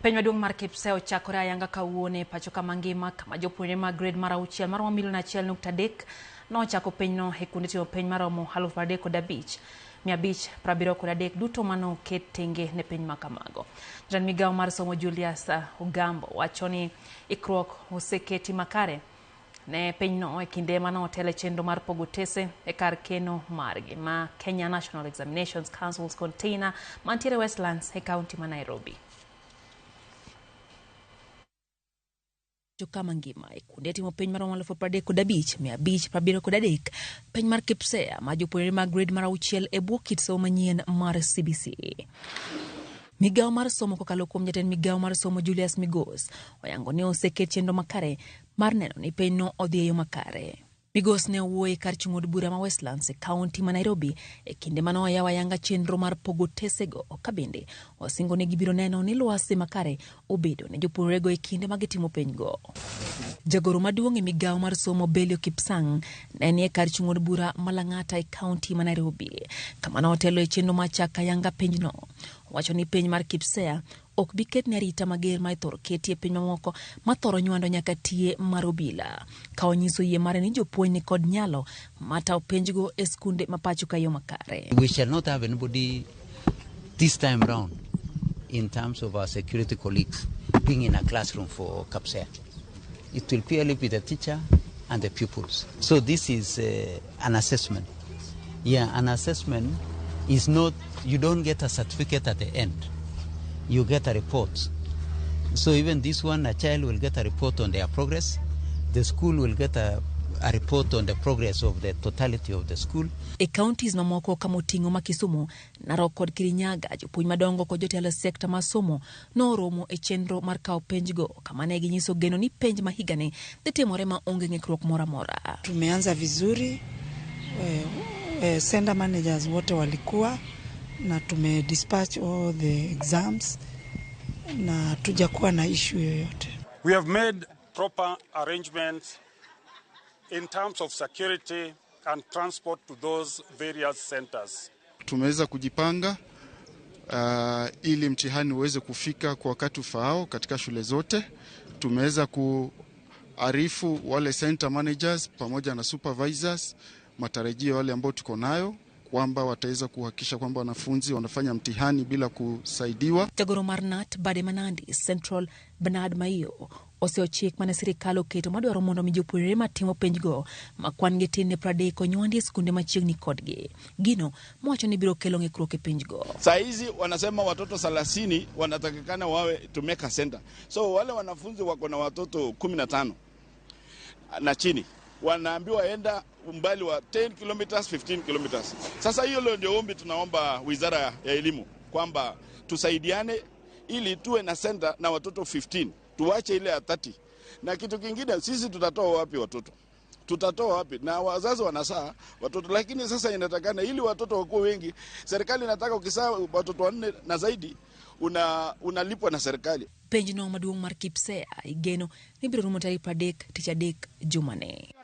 Penj maduong' mar KPSEA ochakore ayanga kawuono e pacho kama ngima kama jopuonjre mag grade mar auchiel maromo milion 1.3 nochako penjno e kuonde timo penj maromo 35,573 duto manoket tenge ne penj makamago. Jatend migawo mar somo Julius Ogambo wacho ni ikruok oseketi makare ne pinyno e kinde mane otelo e chenro mar pogo otese e kar keno margi ma Kenya National Examinations Council's container mantiere Westlands e kaunti ma Nairobi. Kama ngima e kuonde timo penj maromo 35,573 penj mar KPSEA ma jopuonjre mag grade mar auchiel e bwo kit somo manyien mar CBC. Migawo mar somo kokalo kuom jatend migawo mar somo Julius Migos oyango ni oseket chenro makare mar neno ni penjno odhi e yo makare. Migos ne owuoyo e kar chung' od bura ma Westlands e kaunti ma Nairobi e kinde mane oyawo ayanga chenro mar pogo otesego ka bende osingo ni gibiro neno ni lwasi makare obedo ne jopuonjrego e kinde ma gitimo penjgo. Jagoro maduong' e migawo mar somo Belio Kipsang ne ni e kar chung' od bura ma Lang'ata e kaunti ma Nairobi kama ne otelo e chenro mar chako ayanga penjno. Owacho ni penj mar KPSEA ok bi ketne arita mager ma ithoro keti e piny mamoko ma thoro nywando nyaka tie mar obila. Ka onyiso yie mare ni jopuonj ni kod nyalo mar tawo penjgo e skunde ma pacho ka yo makare. We shall not have anybody this time round in terms of our security colleagues being in a classroom for KPSEA. It will purely be the teacher and the pupils. So this is an assessment. Yeah, an assessment is not, you don't get a certificate at the end. You get a report. So even this one, a child will get a report on their progress. The school will get a report on the progress of the totality of the school. E counties mamoko kama oting'o ma Kisumu, Narok kod Kirinyaga, jopuonj madongo kod jotelo e sekta mar somo noromo e chenro mar kawo penjgo kama ne ginyiso geno ni penj ma higani dhi timore ma onge ng'ikruok moro amora. Tumeanza vizuri center managers wote walikuwa na tume dispatch all the exams na hatujakuwa na issue yoyote. We have made proper arrangements in terms of security and transport to those various centers. Tumeweza kujipanga ili mtihani uweze kufika kwa wakati ufaao katika shule zote. Tumeweza kuarifu wale center managers pamoja na supervisors matarajio wale ambao tuko nayo kwamba wataweza kuhakikisha kwamba wanafunzi wanafanya mtihani bila kusaidiwa. Jagoro mar KNUT bade ma Nandi Central Bernard Maiyo oseyo chik mane sirikal oketo madwaro mondo mi jopuonjre matimo penjgo ma kwan gi tin ne 30 onywandi e skunde machiegni kodgi. Gino mowacho ni biro kelo ng'ikruok e penjgo. Saa hizi wanasema watoto 30 wanatakikana wawe to make a center. So wale wanafunzi wako na watoto 15 na chini wanaambiwa enda umbali wa 10 kilometers, 15 kilometers. Sasa hiyo leo ndio ombi tunaomba Wizara ya Elimu kwamba tusaidiane ili tuwe na center na watoto 15, tuache ile ya 30. Na kitu kingine, sisi tutatoa wapi watoto? Tutatoa wapi? Na wazazi wanazaa watoto, lakini sasa inatakana ili watoto wakuwe wengi, serikali inataka ukizaa watoto wanne na zaidi unalipwa na serikali. Penjno maduong' mar KPSEA igeno ni biro rumo tarik 30 tich adek jumani.